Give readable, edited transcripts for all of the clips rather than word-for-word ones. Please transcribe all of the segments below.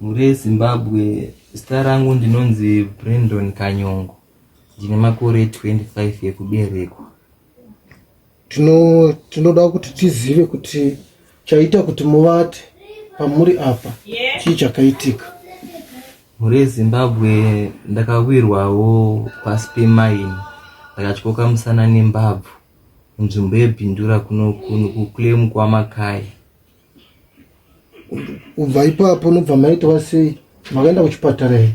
Mhuri yeZimbabwe, zita rangu ndinonzi Brandon Kanyongo. Ndine makore 25 ekuberekwa. Tino, tinoda kuti tizive kuti chaita kuti muvate pamuri apa chii chakaitika. Mhuri yeZimbabwe, ndakawirwawo pasi pemaini ndakatyoka musana nembabvu munzvimbo yeBindura kuno kuclaim kwaMakai. Kubva ipapo unobva maitwa sei? Makaenda kuchipatara here?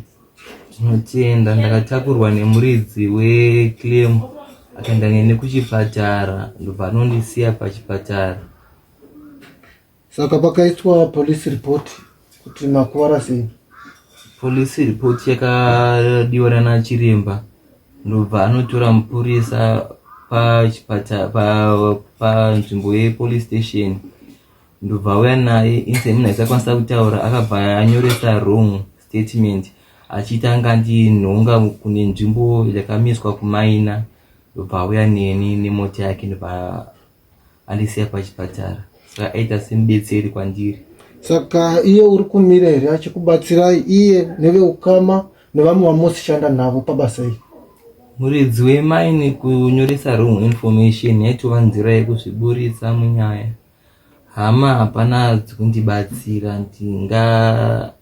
Tinotenda, ndakatakurwa nemuridzi weclaim akaenda neni kuchipatara ndobva anondisiya pachipatara. Saka pakaitwa police report kuti makuvara sei? Police report yakadiwa nana chiremba ndobva anotora mupurisa pachipatara panzvimbo pa yepolice station ndobva auya naye inse munhu aisakwanisa kutaura akabva anyoresa wrong statement achiita anga andinhonga kune nzvimbo yakamiswa kumaina ndobva auya neni nemota yake ndobva andisiya pachipatara saka aita semubetseri kwandiri. Saka iye uri kumira here achikubatsirai iye neveukama nevamwe vamusishanda navo pabasa iri? Muridzi wemaini kunyoresa wrong information yaitova nzira yekuzviburitsa munyaya. Hama hapana dzikundibatsira,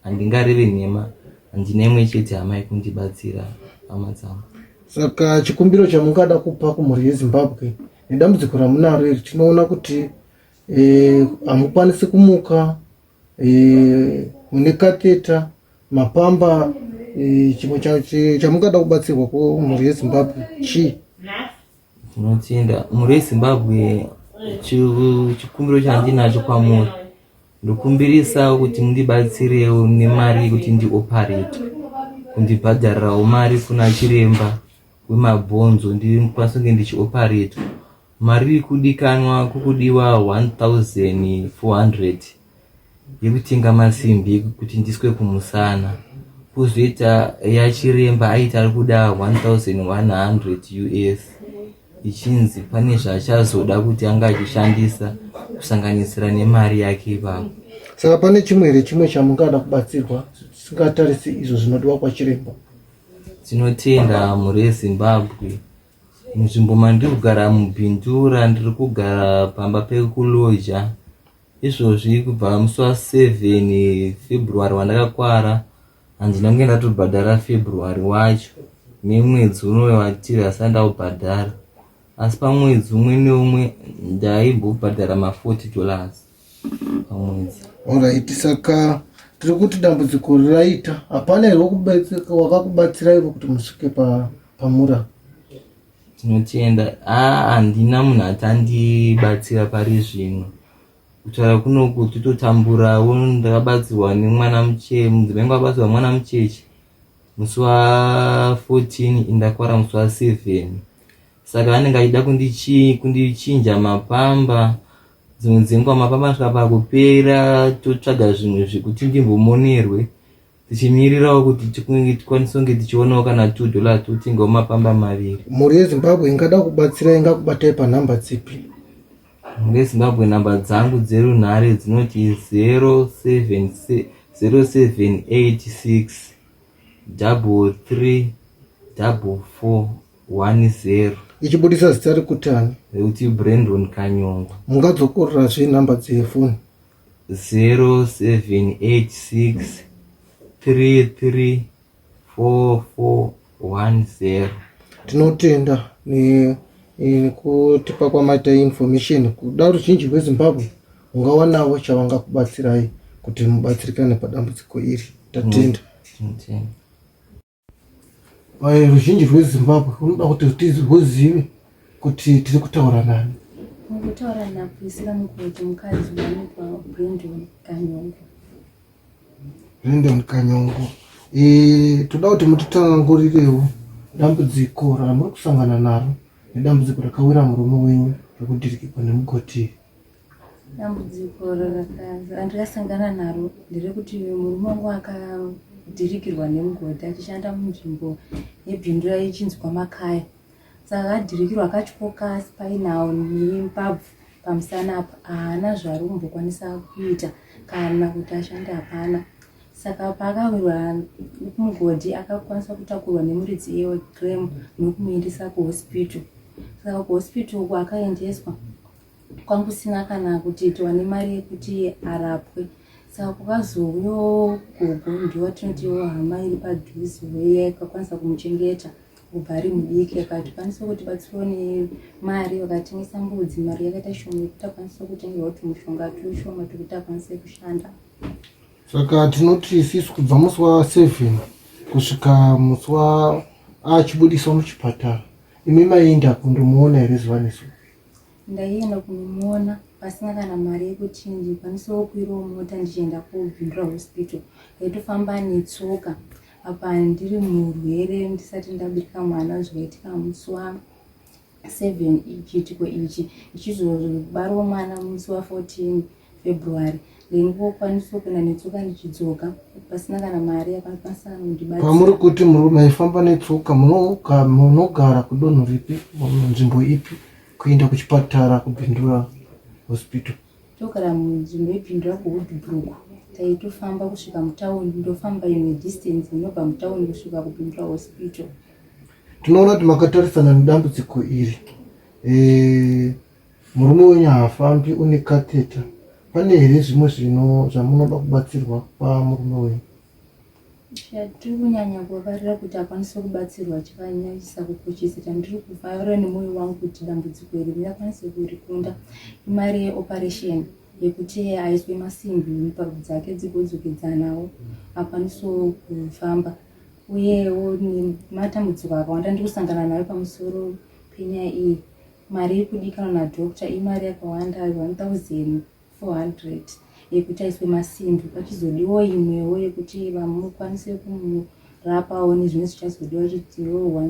handingareve nhema, handina imwe chete hama yekundibatsira hama dzangu. Saka chikumbiro chamungada kupa kumhuri yeZimbabwe nedambudziko ramunaro iri, tinoona kuti hamukwanisi kumuka, mune kateta mapamba, chimwe chamungada kubatsirwa kumhuri yeZimbabwe chii? Tinotenda mhuri yeZimbabwe, chikumbiro chandinacho kwamuri ndokumbirisawo kuti mundibatsirewo nemari yekuti ndioparetwe, kundibhadharirawo mari kuna chiremba wemabhonzo ndikwanise kunge ndichioparetwa. Mari iri kudikanwa kukudiwa 1400 yekutenga masimbi kuti ndiswe kumusana, kuzoita yachiremba aiti ari kuda 1100 US ichinzi pane zvaachazoda kuti anga achishandisa kusanganisira nemari yake ipapo. Saka pane chimwe here chimwe chamungada kubatsirwa tisingatarisi izvo zvinodiwa kwachiremba? Tinotenda mhuri yeZimbabwe. Munzvimbo mandiri kugara muBindura ndiri kugara pamba pekuloja. Izvozvi kubva musi wa 7 February wandakakwara handina kunge ndatobhadhara February wacho nemwedzi unoyo watiri asati ndaubhadhara, asi pamwedzi umwe neumwe ndaimbobhadhara ma 40 dollars pamwedzi. Alright, saka tiri kuti dambudziko raita hapana here wakakubatsirai kuti musvike pamura? Tinotenda, handina munhu atandibatsira pari zvino. Kutaura kunoku tototamburawo, ndakabatsirwa nemwana mucheche, mudzimai wangu akabatsirwa mwana mucheche musi wa 14 indakwara musi wa 7, saka anenge achida kundichinja mapamba dzimwe dzenguva mapamba asvika pakupera totsvaga zvimwe zvekuti ndimbomonerwe tichimirirawo kuti tikwanise kunge tichionawo kana 2 dollar totengawo mapamba maviri. Mhuri yeZimbabwe ingada kubatsira ingakubatai panhamba dzipi? Mhuri yeZimbabwe, nhamba dzangu dzerunhare dzinoti 0786 33 44 10. Ichibudisa zita rekuti ani? Rekuti Brandon Kanyongo. Mungadzokorerazve nhamba dzefoni? 0786 33 4410. Tinotenda nekutipa kwamaita information. Kuda ruzhinji rweZimbabwe ungawanawo chavangakubatsirai kuti mubatsirikane padambudziko iri. Tatenda. Tinotenda. Ruzhinji rweZimbabwe runoda kuti rwuzive kuti tiri kutaura nani. Mukutaura naPriscilla Mukoti, mukadzi wanoitwa Brandon Kanyongo. Brandon Kanyongo, toda kuti mutitsanangurirewo dambudziko ramuri kusangana naro nedambudziko rakawira murume wenyu rekudhirikirwa nemugodhi. Dambudziko randakasangana naro nderekuti murume wangu akadhirikirwa nemugodhi achishanda munzvimbo yeBindura ichinzi kwaMakaya. Saka akadhirikirwa akatyoka spinal nembabvu pamusana apa, haana zvaari kumbokwanisa kuita kana kuti ashande hapana. Saka paakawirwa kumugodhi akakwanisa kutakurwa nemuridzi iye wecram nokumuendesa kuhospital. Saka kuhospital uko akaendeswa kwangu sina kana kuti tiwane mari yekuti arapwe. Saka kwakazouyawo gogo, ndiwo watinoti hama iri padhuze, yakakwanisa kumuchengeta kubva ari mudiki, akati kwanisa kutibatsirawo nemari. Vakatengesa mbudzi, mari yakaita shoma yekuti akwanise kutengerwa tumushonga tushoma twekuti akwanise kushanda. Saka tinoti isisu kubva musi wa7 kusvika musi wa achibudiswa muchipatara, imi maienda kundomuona here zuva nezuva? Ndaienda kunomuona pasina kana mari yekuti ndikwanisewo kukwirawo mota ndichienda kuBindura Hospital. Ndaitofamba netsoka, apa ndiri murwere, ndisati ndabereka mwana. Zvakaitika musi wa7 chiitiko ichi, ndichizobarawo mwana musi wa14 February. Ndaingokwanisa kuenda netsoka ndichidzoka pasina kana mari yakakwanisa kundibatsira. Pamuri kuti maifamba netsoka, munogara kudonho ripi, munzvimbo ipi, kuenda kuchipatara kuBindura Hospital? Togara munzvimbo yeBindura, kuWoodbrook. Taitofamba kusvika mutauni, ndofamba imwe distance inobva mutauni kusvika kuBindura Hospital. Tinoona kuti makatarisana nedambudziko iri. Murume wenyu haafambi, une catheter. Pane here zvimwe zvino zvamunoda kubatsirwa pamurume wenyu? Chatiri kunyanya kuvavarira kuti akwanise kubatsirwa, chakanyanyisa kukoshesa, chandiri kufarira nemwoyo wangu kuti dambudziko iri ndingakwanise kurikunda, imari yeoperation yekuti aiswe masimbi, mbabvu dzake dzigodzokedzanawo, akwanisewo kufamba. Uyewo nematambudziko akawanda ndiri kusangana nayo pamusoro penyaya iyi, mari iri kudikanwa nadoctor imari yakawanda, 1400 yekuti aiswe masimbi. Pachizodiwawo imwewo yekuti vamukwanise kumurapawo nezvimwe zvichazodiwa, chidziwo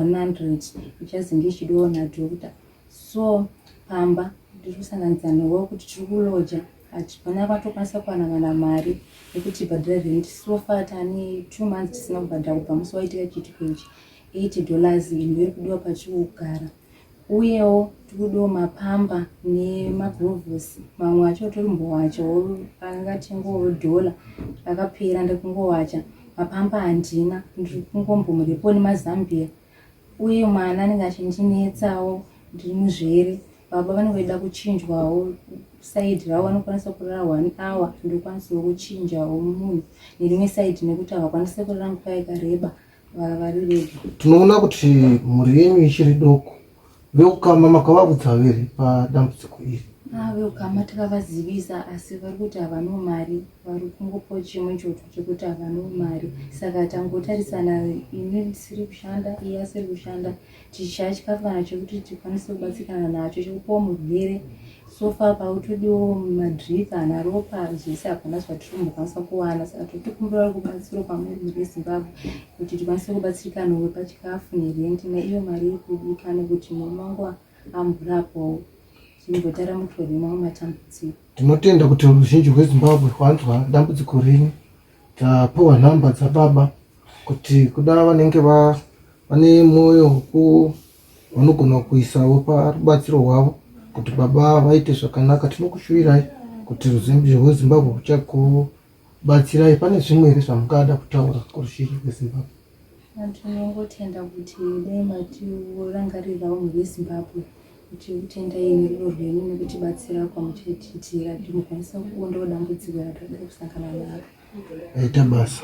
1100 ichazenge ichidiwawo nadoctor. So pamba ndiri kusanganidzanawo kuti tiri kuloja, hapana kwatokwanisa kuwana kana mari yekuti bhadhara rent. So far tane 2 months tisina kubhadhara kubva musi waitika chiitiko ichi. $80 ino iri kudiwa pachikugara. Uyewo tiri kudiwa mapampers nemagirovhosi, mamwe acho torimbowachawo, angatengowo dhola rakapera, ndikungowacha. Mapampers handina, ndiri kungombomurepo nemazambia. Uye mwana anenge achindinetsawo, ndiri muzvere. Baba vanenge vaida kuchinjwawo side ravo, vanokwanisa kurara one hour, ndokwanisawo kuchinjawo munhu nerimwe side nekuti havakwanisi kurara nguva yakareba vari vega. Tinoona kuti mhuri yenyu ichiri doko. Veukama makavaudza here padambudziko iri? Ah, veukama takavazivisa, asi vari kuti havano mari. Vari kungopawo chimwe choto chekuti havano mari. Saka tangotarisana, ini ndisiri kushanda, iye asiri kushanda, tichishaya chikafu kana chekuti tikwanise kubatsikana nacho chekupawo murwere. So far pautodiwo madrip kana ropa, zvese hapana zvatiri kumbokwanisa kuwana. Saka totikumbira rubatsiro kwamuri, mhuri yeZimbabwe, kuti tikwanise kubatsirikanawo pachikafu nerendi naiyo mari iri kudikana kuti murume wangu amborapwawo, zvimbotaramukirwa nemamwe matambudziko. Tinotenda kuti ruzhinji rweZimbabwe rwanzwa dambudziko renyu. Tapiwa nhamba dzababa kuti kuda vanenge vane mwoyo vanogona kuisawo parubatsiro rwavo kuti baba vaite zvakanaka. Tinokushuvirai kuti ruzhinji rweZimbabwe ruchakubatsirai. Pane zvimwe here zvamungada kutaura kuruzhinji rweZimbabwe? Tinongotenda kuti dai matirangarirawo, mhuri yeZimbabwe, kuti kutendai nerudo rwenyu nekutibatsira kwamuchatiitira kuti mukwanisa kuondawo dambudziko ratakada kusangana naro. Aita basa.